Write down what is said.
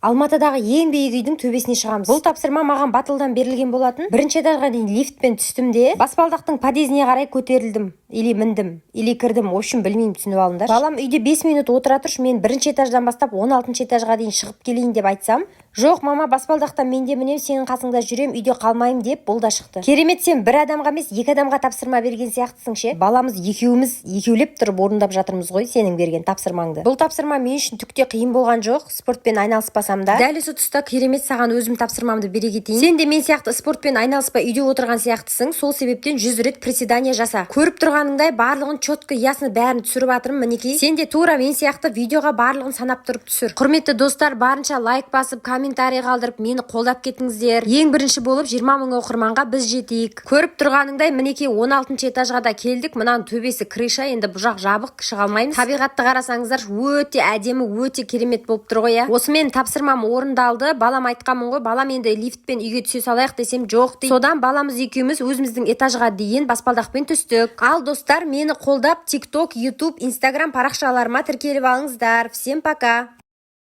Алматыдағы ең биік үйдің төбесіне шығамыз. Бұл тапсырма маған батылдан берілген болатын. Бірінші этажға дейін лифтпен түстім де, баспалдақтың подъездіне қарай көтерілдім или міндім, или кірдім, в общем, білмеймін, түсініп алыңдаршы. Балам, үйде 5 минут отыра тұршы, мен бірінші этаждан бастап 16-шы этажға дейін шығып келейін деп айтсам, жоқ, мама, баспалдақтан мен де мінемін, сенің қасыңда жүрем, үйде қалмаймын деп бұл да шықты. Керемет, сен бір адамға емес, екі адамға тапсырма берген сияқтысың ше. Баламыз екеуміз екеулеп тұрып орындап жатырмыз ғой сенің берген тапсырмаңды. Бұл тапсырма мен үшін түк те қиын болған жоқ, спортпен айналыспасам да. Дәл осы тұста, керемет, саған өзім тапсырмамды бере кетейін. Сен де мен сияқты спортпен айналыспай, үйде отырған сияқтысың. Сол себептен 100 рет приседание жаса. Көріп тұрғаныңдай, барлығын четко, ясно бәрін түсіріп жатырмын. Мінекей, сен де тура мен сияқты видеоға барлығын санап тұрып түсір. Құрметті достар, барынша лайк басып, комментарий қалдырып, мені қолдап кетіңіздер. Ең бірінші болып 20 мың оқырманға біз жетейік. Көріп тұрғаныңдай, мінекей, 16 этажға да келдік. Мынаның төбесі крыша, енді бұл жақ жабық, шыға алмаймыз. Табиғатты қарасаңыздар, өте әдемі, өте керемет болып тұр ғой, иә. Осымен тапсырмам орындалды. Балам айтқанмын ғой, балам, енді лифтпен үйге түсе салайық десем, жоқ дейді. Содан баламыз екеуміз өзіміздің этажға дейін баспалдақпен түстік. Ал, достар, мені қолдап, ТикТок, Ютуб, Инстаграм парақшаларыма тіркеліп алыңыздар. Всем пока!